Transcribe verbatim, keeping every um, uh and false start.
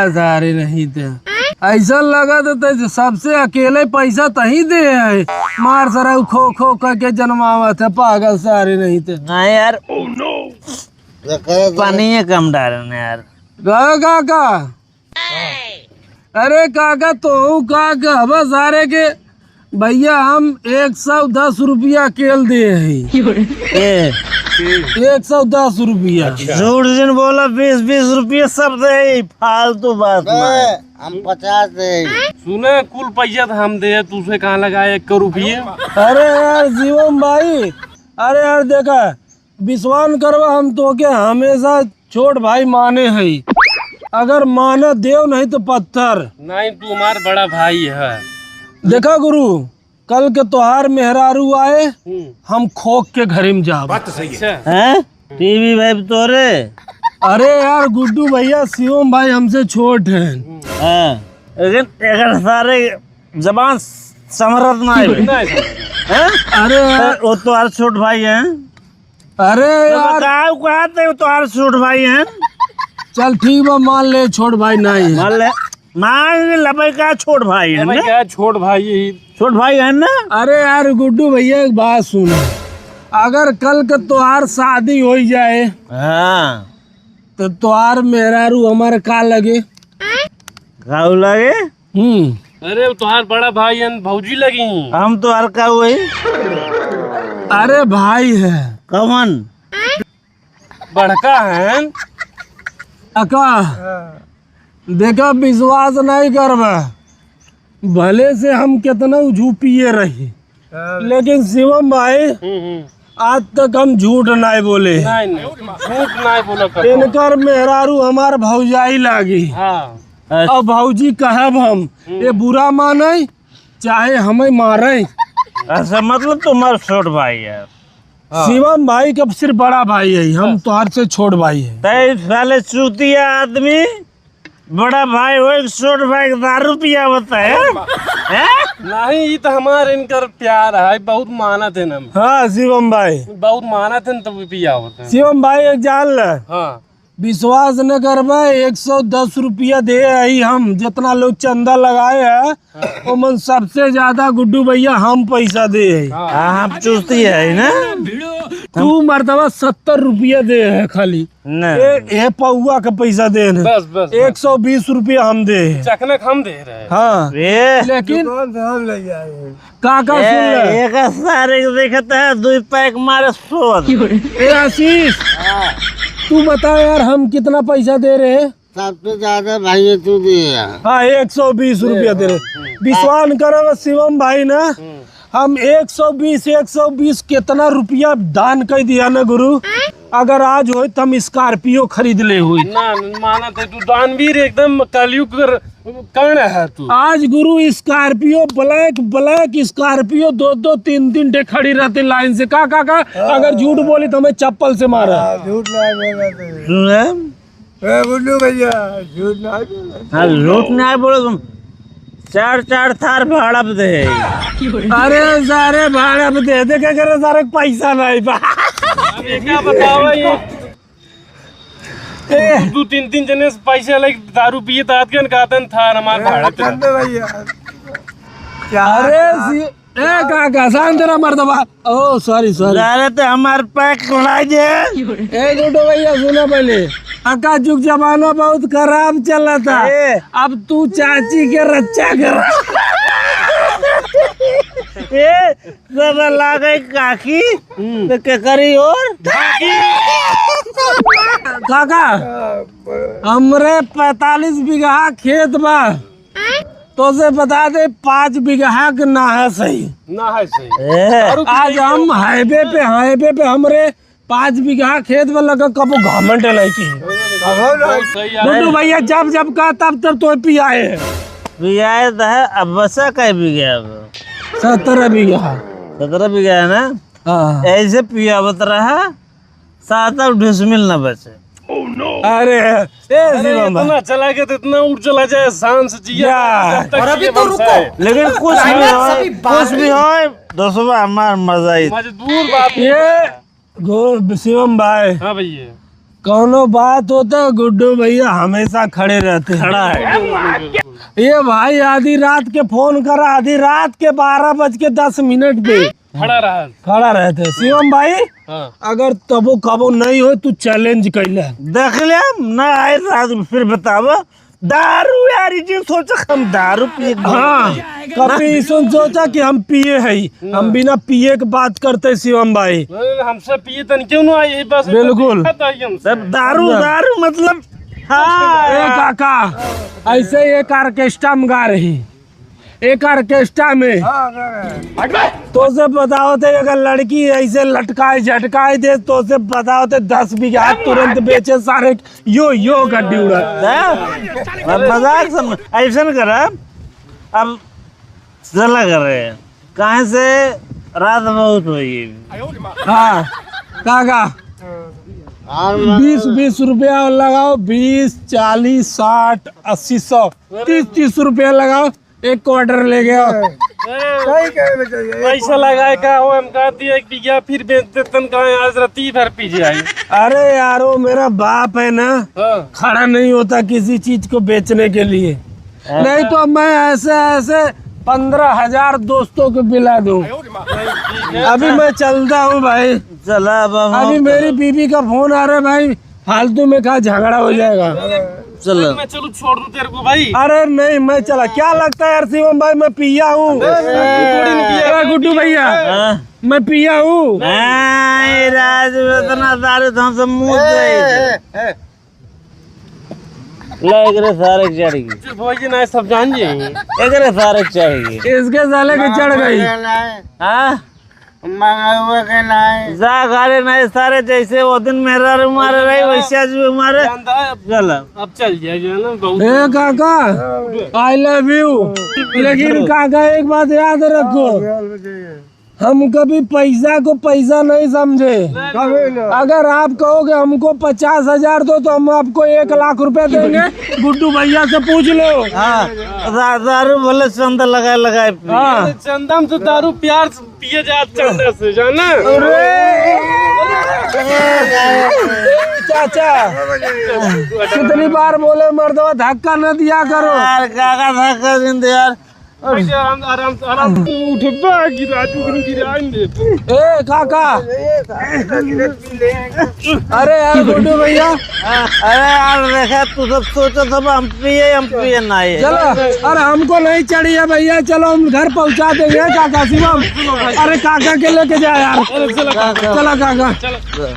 सारे नहीं थे, ऐसा लगा तो ते सबसे अकेले पैसा तही दे है। मार सरा खो खो करके जन्मावत है, पागल सारे नहीं थे। नहीं यार, पानी ये कम डालन यार। का, का, का? अरे काका, तोहू का कहबा सारे के, भैया हम एक सौ दस रुपया केल दे हई। ए, एक सौ दस रुपया। झूठ जिन बोला, बीस बीस रुपया सब दे हई, फालतू बात ना। हम पचास दे हई। सुने, कुल पैसा तो हम दे, तुसे कहाँ लगाए एक रुपये? अरे यार शिवम भाई, अरे यार देखा, विश्वास करवा, हम तोके हमेशा छोट भाई माने हई, अगर माने देव नहीं तो पत्थर। नहीं, तू हमार बड़ा भाई है। देखा गुरु, कल के तोहार मेहरारू आए, हम्म। हम खोक के घरे में जाब। बात तो सही है। अच्छा। हैं? टीवी भाई तोरे? अरे यार गुड्डू भैया, शिवम भाई हमसे छोट हैं। हाँ, लेकिन अगर सारे जबान समरत ना है। नहीं। हैं? अरे यार। वो तोहार छोट भाई हैं। अरे तो यार। बताओ, कहा थे तोहार छोट भाई हैं? चल ठीक बा, मान ले छोट भाई नहीं है। मान ले, मान ले भाई का छोट भाई है अबे ना? क्या छोट भाई यही। छोट भाई है ना? अरे यार गुड्डू भैया, एक बात सुन, अगर कल के तोहार शादी हो जाए, हाँ। तो तोहार मेहरारू हमारे का लगे? का लगे? हम्म। अरे, वो तोहार बड़ा भाई है, भौजी लगी। हम तोहार का हुई? अरे भाई है। कौन? बड़का है। अका, देखा, विश्वास नहीं करबा, भले से हम कितना उझू पिए रही, हाँ। लेकिन शिवम भाई, हम्म, हम्म। आज तक हम झूठ नाय बोले। नाय, नाय, झूठ नाय बोला कबो। इनकर मेहरारू हमार भौजाई लागी। हाँ। अच्छा। अब भौजी कहब हम, हम्म। ये बुरा माने, चाहे हमें मारे। अच्छा, मतलब तुम्हार छोट भाई है। हाँ। शिवम भाई का सिर्फ बड़ा भाई है, हम बस। तोहार से छोट भाई है। तै साले चूतिया आदमी, बड़ा भाई हो, एक छोट भाई के दारू पियावत है, हैं? नहीं, ई तो हमार इनकर प्यार है, बहुत मानत है ना। हाँ, शिवम भाई। बहुत मानत है, तब पियावत है। शिवम भाई, एक जान ले। हाँ। विश्वास न करबा, एक सौ दस रुपया दे आई हम, जितना लोग चंदा लगाए है, हाँ। ओमन सबसे ज्यादा गुड्डू भैया हम पैसा दे है। हाँ। हाँ, हम चूस्ती है ना। तू मर्दवा सत्तर रुपया दे है खाली। नहीं। ए, ए पौआ के पैसा दे है। बस, बस, बस। एक सौ बीस रुपया हम दे है। चखनक हम दे रहे हैं। हाँ। ए। लेकिन दुकान से हम ले जाए। का, का ए, सुन ले? एक सारे के देखत है, दुई पैक मारे सोच। ए आशीष, हाँ। तू बता यार, हम कितना पैसा दे रहे हैं? सबसे ज्यादा भाई तू दिए हैं। हाँ, एक सौ बीस रुपया दे रहे। हाँ। विश्वास करो शिवम भाई ना, हम्म। हम एक सौ बीस, एक सौ बीस कितना रुपया दान कर दिया ना गुरु, अगर आज होई तो हम Scorpio खरीद ले होई। ना, ना, मानत है तू दानवीर, एकदम कलयुग कर, कर्ण है तू। आज गुरु Scorpio black, black Scorpio दो दो तीन तीन ठे खड़ी रहती लाइन से। का, का, का? हाँ। अगर झूठ बोली तो हमें चप्पल से मारा। हाँ, झूठ ना बोला तो। सुने? ए, गुड्डू भैया, झूठ ना बोला। हाँ, झूठ ना बोलो तुम। चार, चार थार भाड़ा पे दे। अरे सारे भाड़ा पे दे दे, क्या करे सारे, पैसा नहीं बा। अरे क्या बताओ ये? ए। दो, दो, तीन, तीन जने से पैसा लेके दारू पिए तो आदमी कहते हैं, थार हमार ए, भाड़ा पे। चंदे भैया। क्या अरे बात? सी-, ए, का, का, शांत रह मर्दबा। ओ, sorry, sorry। अरे, तो हमार पैक ला दे। ए, गुड्डू भैया, सुनो पहले। अका जुग जमाना बहुत खराब चलता। ए। अब तू चाची के रक्षा कर। ए, दादा लागे काकी, हम्म। तो के करी और? काका, हमरे पैंतालीस बीघा खेत बा। तोसे बता दे, पाँच बीघा के ना है सही। ना है सही। ए। दारू पी आज के हम highway पे, highway पे हमरे पाँच बीघा खेत में लगा, कबो घमंड नहीं की। बहुत सही है। गुड्डू भैया जब जब कहा, तब तब तो पियाए। पियाए तो है, अब बचा कै बीघा अब? सत्रह बीघा। सत्रह बीघा है ना? हाँ। ऐसे पियावत रहा, सात और डिसमिल ना बचे। अरे, ए, अरे, शिवम भाई। इतना चला गया तो इतना उड़ चला जाए, शान से जिया, या। जब तक और अभी जिए तो रुको। लेकिन कुछ भी क्लाइमैक्स होए, अभी कुछ भी होए, दोस्तों, हमार मजा ही। मजदूर बाप। ये गो-, शिवम भाई। हाँ भैया। कौनो बात हो तो गुड्डू भैया हमेशा खड़े रहते हैं। खड़ा है। ये भाई आधी रात के फोन करा, आधी रात के बारह बज के दस मिनट पे खड़ा रहा। खड़ा रहते हैं। शिवम भाई, हाँ। अगर तबो कबो नहीं हो, तू चैलेंज कैले। देख ले, ना आए रात में, फिर बतावा। दारू यार, ये चीज सोचा, हम दारू पिए के हाँ, कभी इसने सोचा कि हम पिए है, हम बिना पिए के बात करते, शिवम भाई। नहीं, हमसे पिए तन क्यों ना आई, बस बिल्कुल। हमसे। सब दारू, ना। दारू मतलब, हाँ। ए काका, ऐसे एक ऑर्केस्ट्रा में गा रही, एक ऑर्केस्ट्रा में। तो से बताओ थे, अगर लड़की ऐसे लटकाए झटकाए दे, तो से बताओ थे, दस बीघा तुरंत बेचे सारे, यो, यो गड्डी उड़ा। हैं? मजाक समझ, ऐसन करा, अब चला कर रहे हैं। काहे से रात बहुत होई। हाँ, का, का? बीस, बीस रुपया लगाओ, बीस, चालीस, साठ, अस्सी, सौ, तीस, तीस रुपया लगाओ, एक क्वार्टर ले गया। सही कहे में चाहिए। पैसा लगाए का हो, हम कहती है एक बीघा फिर बेच देतन, कहा आज राती भर पी जाए। अरे यार, वो मेरा बाप है ना, हाँ। खड़ा नहीं होता किसी चीज को बेचने के लिए। हाँ। नहीं तो मैं ऐसे, ऐसे पन्द्रह हजार दोस्तों को पिला दूं। अभी मैं चलता हूँ भाई। चला, अब हम अभी मेरी बीबी का फोन आ रहा है भाई, फालतू में का झगड़ा हो जाएगा। चलो। मैं चलू छोड़ दूं तेरे को भाई। अरे नहीं, मैं चला। क्या लगता है यार शिवम भाई, मैं पिया हूँ। अरे, थोड़ी नहीं पिया। अरे गुड्डू भैया, हाँ। मैं पिया हूँ। नहीं, राज, इतना दारू तो हमसे मुँह ए, जाए। ए, ए। ले, एकरे सारे के चढ़ गई। चल, भौजी ना, सब जान जाएंगे। एकरे सारे के चढ़ गई। इसके साले के चढ़ गई। हाँ? मंगरुआ के नाई। जा घरे नहीं सारे, जैसे वो दिन मेहरारू मारे रही, वैसे आज भी मारे। जानता है, अब चल जाए, जो है ना, बहुत ए काका, I love you। लेकिन काका, एक बात याद रखो, हम कभी पैसा को पैसा नहीं समझे। अगर आप कहोगे हमको पचास हजार दो, तो हम आपको एक लाख रुपए देंगे। गुड्डू भैया से पूछ लो। हाँ, दा-, दारू भले चंदा लगाए, लगाए पिए। हाँ। चंदा में तो दारू प्यार से पिए जात चंदा से, जाना? अरे! चाचा, कितनी बार बोले मर्दवा, धक्का न दिया करो। यार, काका धक्का दिन दे यार। आराम, आराम, आराम। उठबा कि राजू को गिराएंगे। ए, काका। अरे यार, गुड्डू भैया। अरे यार, देखा, तू सब सोचो सब, हम पिए, हम पिए ना ये। चलो, अरे हमको नहीं चढ़ी है भैया, चलो हम घर पहुंचा देंगे काका शिवम। अरे काका के लेके जा यार। अरे चलो काका। चलो काका। चलो।